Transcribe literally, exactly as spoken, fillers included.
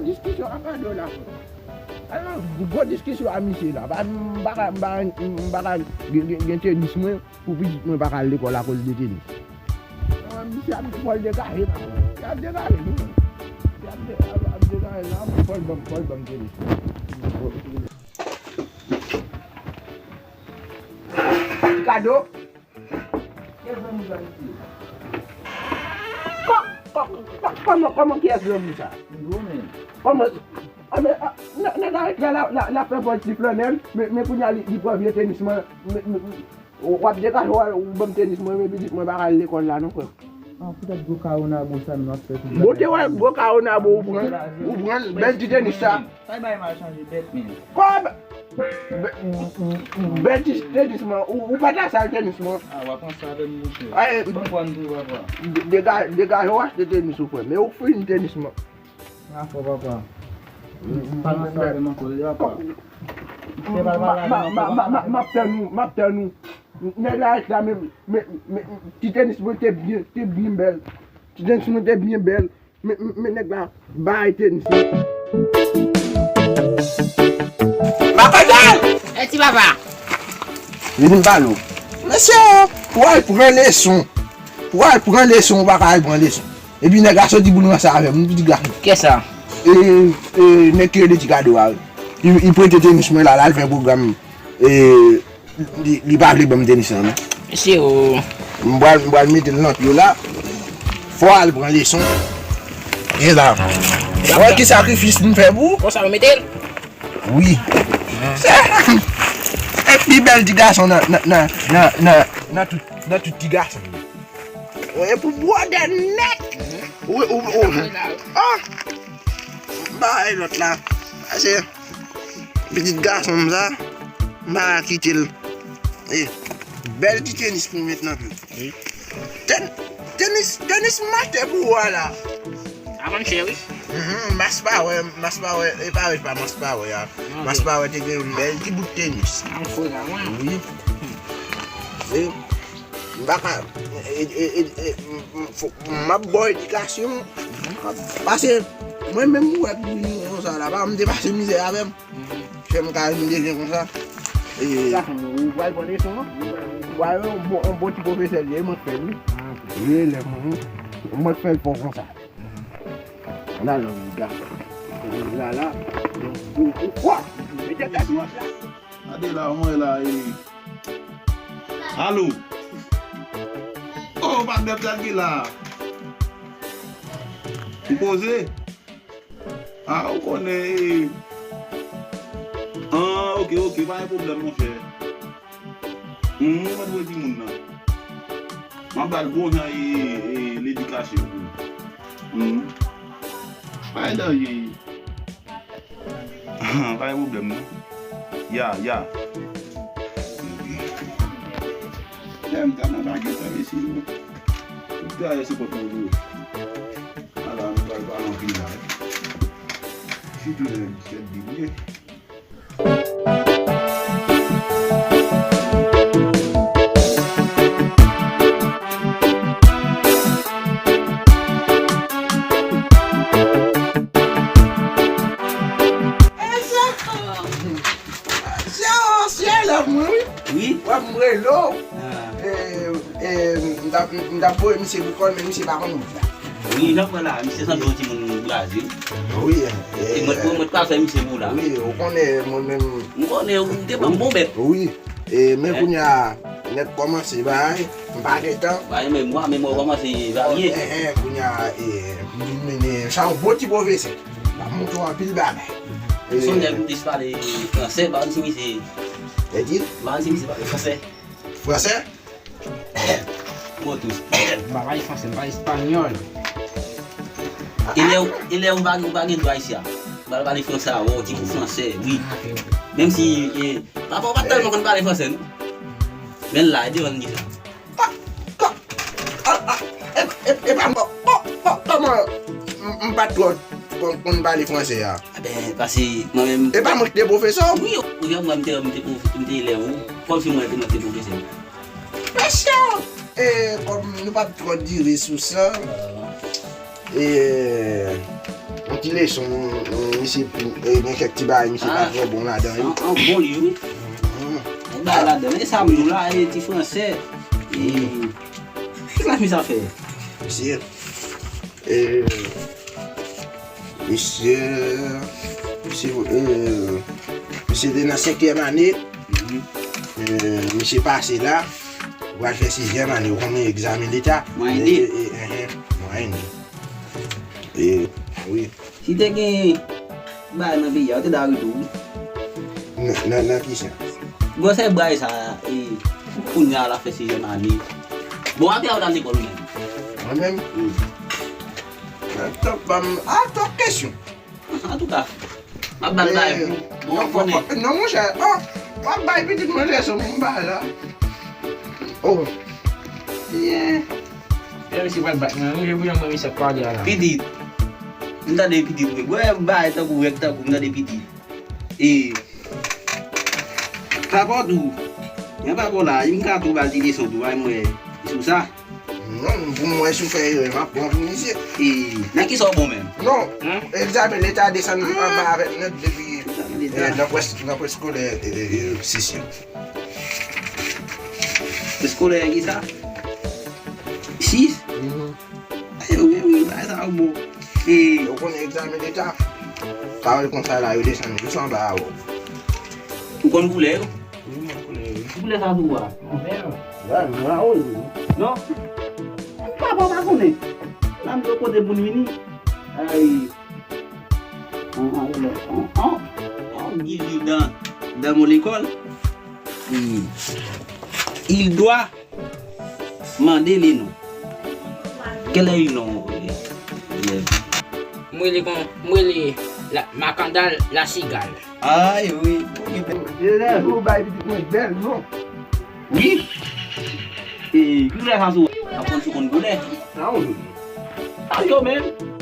Diskisyon ak Ado la, frè. Alò, gwo diskisyon a misye la. Pa, m pa ka, m pa, m pa ka gen, gen, gen tenis mwen pou pitit mwen pa ka al lekòl akoz de tenis. Misye ap, fò l degaje la. Misye ap degaje, wi. Misye ap de-, ap, ap degaje la, fò l ban m, fò l ban m tenis mwen. Ti Kado. Kiyès granmoun sa, mesye? Kò-, kò-, kò-, kòman, kòman kiyès granmoun sa? Gwo menm. Kòman, a, men, a, nè-, nèg la ret la, la, la, la fè vòl ti flannèl, men, men kounye a li, li pran vye tenis mwen, men, men, w ap degaje w, w ban m tenis mwen, men pitit mwen pa ka al lekòl la non, frè. Ah, poutèt gwo kawonabo sa nou ap fè tout bagay. Bon, te wè gwo kawonabo ou pran, ou pran bèl ti tenis sa. Sa bay mal chanje bèt, men. Kòb! Bè-, bèl ti tenis mwen, ou, ou pa ta sal tenis mwen. Ah, w ap pran sa avè m, monchè. Ay, ban m pran tou, papa. De-, dega-, degaje w achte tenis ou, frè. Men ou fin tenis mwen. Ah, fò papa. M, m, m, m ap tann ou, m ap tann ou. Nèg la reklame, men, men, men, ti tenis mwen te byen, te byen bèl. Ti tenis mwen te byen bèl. Men, men, men nèg la bay tenis mwen. Makandal! E ti papa. Vin m pale w. Mesye, pou al pran leson. Pou al pran leson, ou pa ka al pran leson. Epi nèg la soti pou l ranse avè m, m di gason. Kiyès sa? E, e, nèg ki rele Ti Kado a, wi. Li, li prete tenis mwen la, l al fè pwogram. E, li, li pa vle ban m tenis lan, non. Mesye, o. M pral, m pral mete l nan pye w la. Fò w al pran leson. E la. Wè ki sakrifis m fè pou ou? Konsa, w mete l? Wi. Se, e pi bèl ti gason nan, nan, nan, nan, nan, nan tout, nan tout ti gason. Ou e pou bwòdè nèt. Ou, ou, ou, ah! M pa wè lòt la. Pase pitit gason m sa, m pa ka kite l. E, bèl ti tenis pou m met nan pye. Wi. Ten-, tenis, tenis m achte pou ou a la. A, mwen chè, wi. Mhm, mas pa wè, mas pa wè, e pa wè pa mas pa wè a. Mas pa wè te gen yon bèl ti bout tenis. A, m fre la, mwen. Wi. E, M pa ka, e, e, e, e, m, m, fò, m ap ba w edikasyon. Pase, mwen menm ou wè pou konsa la, pa m te pase mizè avè m. Fè m ka vin devyen konsa. E, ou pral pran leson, non? Ou pral yon bon, yon bon ti pwofesè li ye, mwen k fè l, wi. Wi, lè mwen, mwen k fè l fò konsa. Nan lòm, gason. La, la. Ou, ou, ou, kwa? Mete tèt ou la. Gade la, mwen la, e. Alo. Oh, patnè, sa ki la? Ou poze? Ah, ou konnen, e. Ah, ok, ok, pa gen pwoblèm, monchè. Hum, mwen dwe di moun nan. M ap ba l bon jan e, e ledikasyon pou. Hum. Pa gen danje. Pa gen pwoblèm, non. Ya, ya. Lè m ta nan bagay sa, mesye, yo. Tout bagay se kont mwen vre. Ala, nou pral pale anpil la, wi. Sitou lè m sèt deblye. Se yon ansyen elèv mwen, wi. Wi. W ap m rele w. Ah. E, e, m t ap, m t ap voye misye pou kò l, men misye pa konn wout la. Wi, jan m wè la, misye sanble yon timoun Brazil. Wi, e, e mwen, mwen, mwen t pral fè misye pou w la. Wi, ou konnen mwen menm. M konnen ou te ban m bon bèt. Wi. E, men kounye a, nèt kòmanse bay, m pa gen tan. Bay memwa, memwa w kòmanse varye. E, e, kounye a, e, m vin mennen sa yon bon ti pwofesè. M ap montre w anpil bagay. E, se yon nèg m plis pale fransè, m pa konn si misye. E di? M pa konn si misye pale fransè. Fransè? Bon, tou. M pa pale fransè, m pale espanyòl. E lè, e lè ou pa, ou pa gen dwa isi a. Ou pral pale fransè avè w, ti kou fransè, wi. Ah, ok, ok. Menm si, e, papa w pa tèlman konn pale fransè, non. Men la, e devan l di sa. Kò, kò, a, a, e, e, e pa m, kò, kò, kò, kòman m, m pa t twò konn, konn pale fransè a? A ben, pase mwen menm. E pa mwen ki te pwofesè w? Wi, wi, mwen m te, m te pwof-, m te elèv ou. Kòmsi mwen te, mwen te pwofesè w. Mesye, e, kòm nou p ap twò dire sou sa, e, m ti leson, misye gen kèk ti bagay misye pa twò bon ladan wi. An bon li wi. Gen bagay ladan. Men sa m di w la, e ti fransè. E ki klas misye ap fè? Misye, e, misye, misye, e, misye te nan senkyèm ane. E, misye pase la, pral fè sizyèm ane, ou konnen egzamen leta. Mwayene. E, e, e, e, mwayene. E, wi. Si te gen bagay nan peyi a, yo te da rete wi. Nan, nan, nan ki sans? Gwosè bagay sa, e, kounye a l ap fè sizyèm ane. Bon, atè a w t al lekòl ou menm? Mwen menm? Wi. Atò, ban m, atò kesyon. Antouka, m ap ba l bagay pou, bon, w konnen. Non, monchè, oh, w ap bay pitit mwen leson pou m ba la. Oh. Byen. Lè misye pral bat mwen, wi, jan mwen misye ap pale a la. Pitit. M tande pitit, wi. Wè, bay tankou, wè, tankou, m tande pitit. E, papa w tou. Men papa w la, m ka tou ba l ti leson tou, bay mwen sou sa. Non, pou mwen, si w fè erè, m ap pran pou misye. E, nan kisa w bon menm? Non, egzamen leta desann anba avèk nòt depi, e, nan pwès, nan pwès eskolè, e, e, e, sis yo. Eskolè kisa? Sis? Mhm. E, wi, wi, bagay sa yo bon. E, ou konnen egzamen leta, pawòl konsa la, yo desann jis anba avè w. Ou konn koulè yo? Wi, m konn koulè yo. Ki koulè sa sou ou a? Vè. Vè, nwa, wi. Non? Papa w pa konnen. Nan m kote pou n vini. Ay. An, an, an, an, an, il lit dans, dans mon école. Il, il doit mande le nom. Quel est le nom, élève? M rele kon, m rele la, Makandal Lasigal. Ay, wi. Élève, ou bay pitit mwen bèl non. Wi. E, ki koulè sa sou? Aprann sou konn koulè. Sa ou jodi. Sa yo menm.